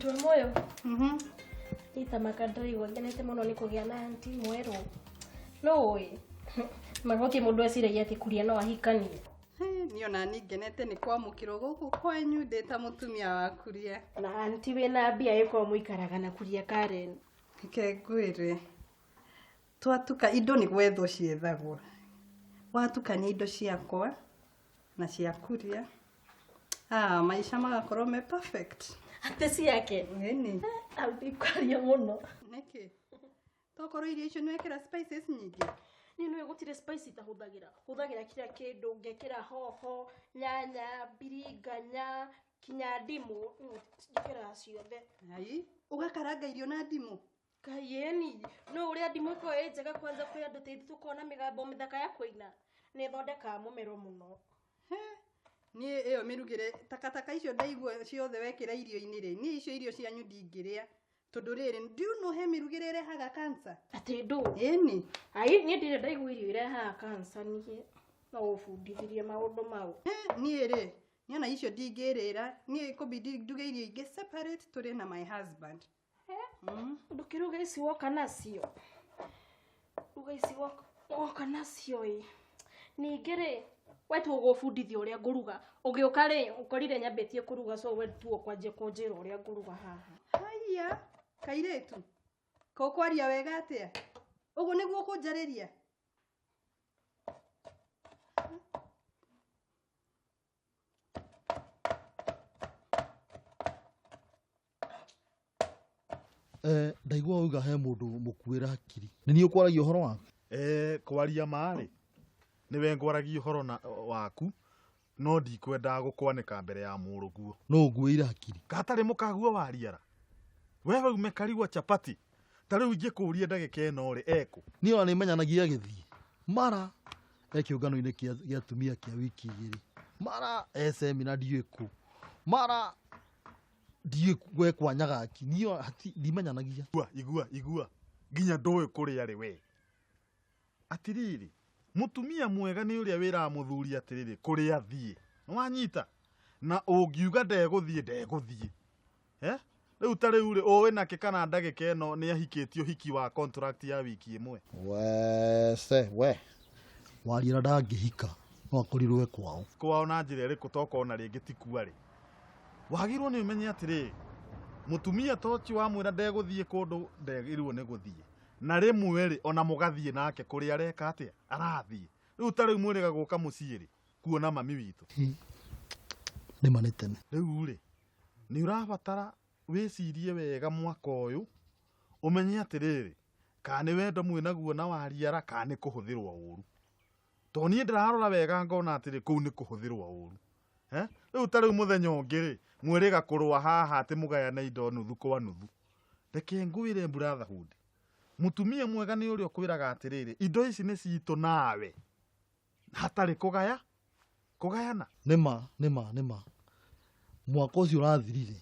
Andũ a muoyo. Itamaka ndĩraigua ngenete mũno nĩ kũgĩa na anti mwerũ. No ũĩ. Magoti mũndũ eciragia atĩ kuria no ahikanie. Niĩ ona niĩ ngenete nĩ kwamũkĩrwo gũkũ kwanyu ndĩ ta mũtumia wa kuria. Na anti wĩna mbia ĩkorwo mũikaraga na kuria Karen. Reke ngwĩre, twatuka indo nĩ gwethwo ciethagwo. Watukania indo ciakwa na cia kuria, ah, maica magakorwo me perfect. Atĩ ciake? Ĩni. Anti kwaria mũno. Nĩkĩ? Tokorwo irio icio nĩwekĩra spices nyingĩ? Niĩ nĩũĩ gũtirĩ spice itahũthagĩra. Hũthagĩra kila kĩndũ, ngekĩra hoho, nyanya, biringanya, kinya ndimũ, njĩkĩraga ciothe. Ai, ũgakaranga irio na ndimũ? Ngai ĩni, nĩũĩ ũrĩa ndimũ ĩkoragwo ĩ njega kwanza kwĩ andũ ta ithuĩ tũkoragwo na mĩgambo mĩthaka ya kũina? Nĩ ĩthondekaga mũmero mũno. He, niĩ ĩyo mĩrugĩre, takataka icio ndaigua ciothe wekĩra irio-inĩ rĩ, niĩ icio irio cianyu ndingĩrĩa. Tondũ rĩrĩ, do you know he mĩrugĩre ĩrehaga cancer? Atĩ ndũ? Ĩni. Ai, niĩ ndirĩ ndaigua irio irehaga cancer niĩ. No ũbundithirie maũndũ mau. Niĩ rĩ, niĩ ona icio ndingĩrĩra, niĩ kũbidi nduge irio ingĩ separate tũrĩe na my husband. Ndũkĩruge ici woka nacio. Ruga ici woka nacio ĩ. Ningĩ rĩ, we tu ũgũbundithia ũrĩa ngũruga. Ũgĩũka rĩ, ũkorire nyambĩtie kũruga so we tu ũkwanjia kũnjĩra ũrĩa ngũruga haha. Haiya, kairĩtu, ko kwaria wega atĩa? Ũguo nĩguo ũkũnjarĩria? Ndaigua wauga he mũndũ mũkuĩra hakiri. Nĩ niĩ ũkwaragia ũhoro waku? Kwaria ma rĩ, nĩwe ngwaragia ũhoro na waku, no ndikwendaga gũkwanĩka mbere ya mũrũguo. No ũnguĩire hakiri? Gatarĩ mũkaguo wariara. We waume karigwa chapati. Ta rĩu ingĩkũria ndagĩka ĩno rĩ, ekũ? Niĩ ona nĩmenyanagia agĩthiĩ. Mara e kĩũngano-inĩ kĩa atumia kĩa wiki igĩrĩ. Mara e semina ndiũĩ kũ. Mara ndiũĩ we kwa Nyagaki. Niĩ ndimenyanagia. Igua, igua, igua. Nginya ndũĩ kũrĩa rĩ we. Atiriri, mũtumia mwega nĩ ũrĩa wĩraga mũthuri atĩrĩrĩ, kũrĩa athiĩ. Nĩwanyita? Na ũngiuga ndegũthiĩ, ndegũthiĩ. Rĩu ta rĩu rĩ, ũĩ nake kana ndagĩka ĩno nĩ ahikĩtio hiki wa contract ya wiki ĩmwe. Wece, we. Wariara ndangĩhika, no akorirwo e kwao. Kwao na njĩra ĩrĩkũ tokorwo na rĩngĩ ti kua rĩ. Wagĩrĩirwo nĩ ũmenye atĩrĩrĩ, mũtumia ta ũcio wamwĩra ndegũthiĩ kũndũ ndagĩrĩirwo nĩ gũthiĩ. Na rĩmwe rĩ, ona mũgathiĩ nake kũrĩa areka atĩa? Arathiĩ. Rĩu ta rĩu mwĩrĩga gũka mũciĩ rĩ, kuona mami witũ. Nĩ ma nĩ tene. Rĩu rĩ, nĩ ũrabatara wĩcirie wega mwaka ũyũ, ũmenye atĩrĩrĩ, kana nĩ wendo mwĩnaguo na wariara, kana nĩ kũhũthĩrwo ũru. Tondũ niĩ ndĩrarora wega ngona atĩrĩ, kũu nĩ kũhũthĩrwo ũru. Rĩu ta rĩu mũthenya ũngĩ rĩ, mwĩrĩga kũrũa haha atĩ mũgayane indo nuthu kwa nuthu. Reke ngwĩre brotherhood. Mũtumia mwega nĩ ũrĩa ũkwĩraga atĩrĩrĩ, indo ici nĩ citũ nawe. Hatarĩ kũgaya, kũgayana. Nĩ ma, nĩ ma, nĩ ma. Mwaka ũcio ũrathirire.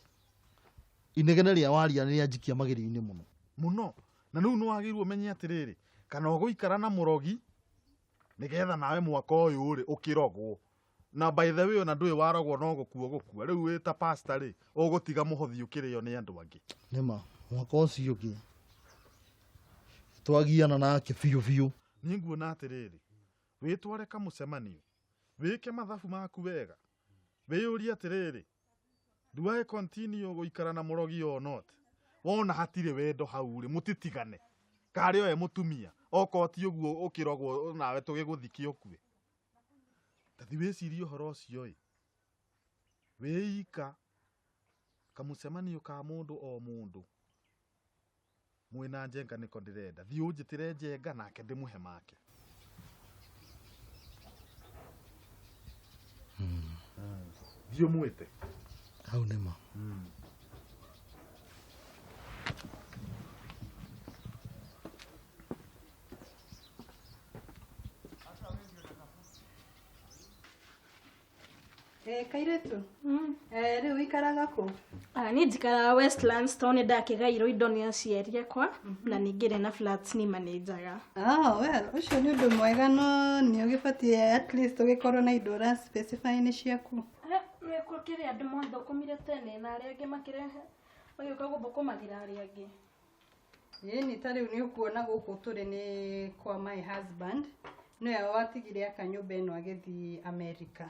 Inegene rĩa waria nĩ rĩanjikia magerio-inĩ mũno. Mũno. Na rĩu nĩ wagĩrĩirwo ũmenye atĩrĩrĩ, kana ũgũikara na mũrogi, nĩgetha nawe mwaka ũyũ rĩ, ũkĩrogwo. Na by the way, ona ndũĩ warogwo no gũkua gũkua. Rĩu wĩ ta pastor rĩ, ũgũtiga mũhothi ũkĩrĩo nĩ andũ angĩ. Nĩ ma, mwaka ũcio ũngĩ twagiana nake biũ biũ. Niĩ nguona atĩrĩrĩ, wĩtware kamũcemanio, wĩke mathabu maku wega, wĩyũrie atĩrĩrĩ, do I continue gũikara na mũrogi or not? Wona hatirĩ wendo hau rĩ, mũtitigane. Karĩ oe mũtumia, okorwo ti ũguo ũkĩrogwo nawe tũgĩgũthike ũkue. Ta thi wĩcirie ũhoro ũcio ĩ. Wĩika kamũcemanio ka mũndũ o mũndũ. Mwĩna Njenga nĩko ndĩrenda. Thiĩ ũnjĩtĩre Njenga nake ndĩmũhe make. Thiĩ ũmwĩte. Hau nĩ ma. Kairĩtu? Rĩu ũikaraga kũ? Niĩ njikaraga Westlands tondũ nĩ ndakĩgairwo indo nĩ aciari akwa na ningĩ na flats nĩ manĩnjaga. Ah, well, ũcio nĩ ũndũ mwega no nĩ ũgĩbatiĩ at least ũgĩkorwo na indo ũra specify nĩ ciaku. Nĩkuo kĩrĩa andũ mathũkũmire tene na arĩa angĩ makĩrehe. Magĩũka gũthũkũmagĩra arĩa angĩ. Ĩni ta rĩu nĩ ũkuona gũkũ tũrĩ nĩ kwa my husband, nĩwe watigire aka nyũmba ĩno agĩthiĩ America.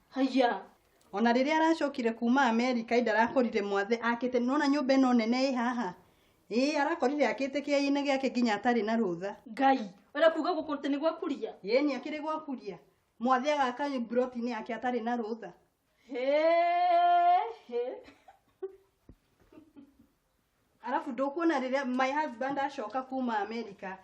Haiya. Ona rĩrĩa aracokire kuma America ndarakorire mwathe akĩte, nona nyũmba ĩno nene ĩ haha. Ĩĩ arakorire akĩte kĩainĩ gĩake nginya atarĩ na rũtha. Ngai, ũrĩa kuga gũkũ atĩ nĩ gwakuria? Ĩĩ nĩ akĩrĩ gwakuria. Mwathe agaka mburoti-inĩ yake atarĩ na rũtha. He he. Alafu ndukuona rĩrĩa my husband acoka kuma America,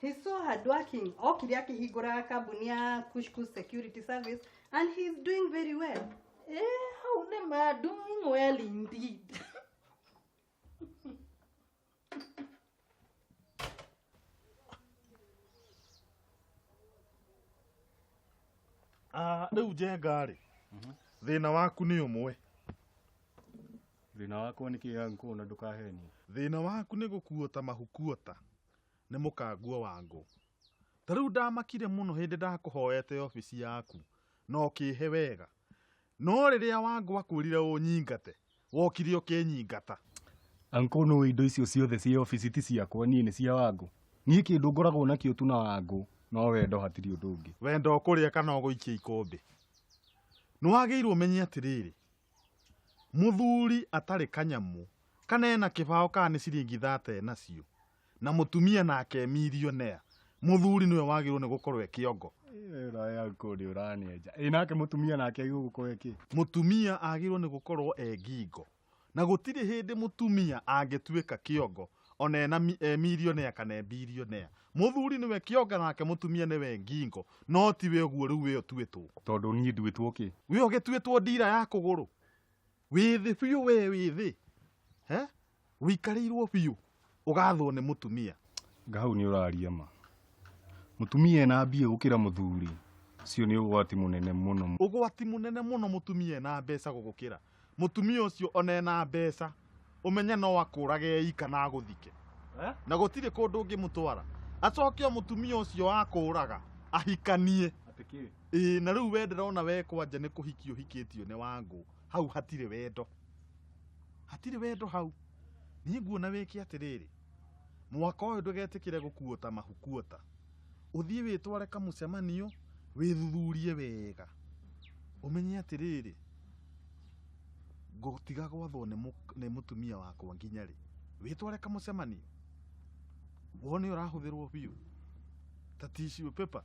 he's so hardworking. Okire akĩhingũra kambuni ya Kushku Security Service and he's doing very well. Hau nĩ ma, doing well indeed. Rĩu Njenga rĩ, thĩna waku nĩ ũmwe. Thĩna wakwa nĩ kĩ uncle na ndũkahenie? Thĩna waku nĩ gũkuota mahukuota nĩ mũkanguo wa ngũ. Ta rĩu ndamakire mũno hĩndĩ ndakũhoete obici yaku na ũkĩhe wega. No rĩrĩa Wangũ akwĩrire ũnyingate, wokire ũkĩnyingata. Uncle no indo icio ciothe cia obici ti ciakwa, niĩ nĩ cia Wangũ. Niĩ kĩndũ ngoragwo nakĩo tu na Wangũ, no wendo hatirĩ ũndũ ũngĩ. Wendo ũkũrĩa kana ũgũikia ikũmbĩ. Nĩ wagĩrĩirwo ũmenye atĩrĩrĩ, mũthuri atarĩ kanyamũ kana ena kĩbaũ kana nĩ ciringi 30 nacio, na mũtumia nake milionea, mũthuri nĩwe wagĩrĩirwo nĩ gũkorwo e kĩongo. Ĩĩ uncle nĩ ũranenja. Ĩ nake mũtumia nake agĩrĩirwo gũkorwo e kĩ? Mũtumia agĩrĩirwo nĩ gũkorwo e ngingo. Na gũtirĩ hĩndĩ mũtumia angĩtuĩka kĩongo ona ena e milionea kana e bilionea. Mũthuri nĩwe kĩongo nake mũtumia nĩwe ngingo, no tiwe ũguo rĩu we ũtuĩtwo. Tondũ niĩ nduĩtwo kĩ? We ũgĩtuĩtwo ndira ya kũgũrũ. Wĩ thĩ biũ we wĩ thĩ. He? Wĩikarĩirwo biũ ũgathwo nĩ mũtumia. Nga hau nĩ ũraria ma. Mũtumia ena mbia gũkĩra mũthuri. Ũcio nĩ ũgwati mũnene mũno. Ũgwati mũnene mũno mũtumia ena mbeca gũgũkĩra. Mũtumia ũcio ona ena mbeca, ũmenye no akũrage ii kana agũthike. Na gũtirĩ kũndũ ũngĩmũtwara. Acoke o mũtumia ũcio akũraga ahikanie. Atĩ kĩ? Ĩĩ, na rĩu we ndĩrona we kwanja nĩ kũhikio ũhikĩtio nĩ Wangũ. Hau hatirĩ wendo. Hatirĩ wendo hau. Niĩ nguona wĩke atĩrĩrĩ, mwaka ũyũ ndũgetĩkĩre gũkuota mahukuota. Ũthiĩ wĩtware kamũcemanio, wĩthuthurie wega. Ũmenye atĩrĩrĩ, ngũtiga gwathwo nĩ mũtumia wakwa nginya rĩ. Wĩtware kamũcemanio. Wone ũrahũthĩrwo biũ. Ta tissue paper.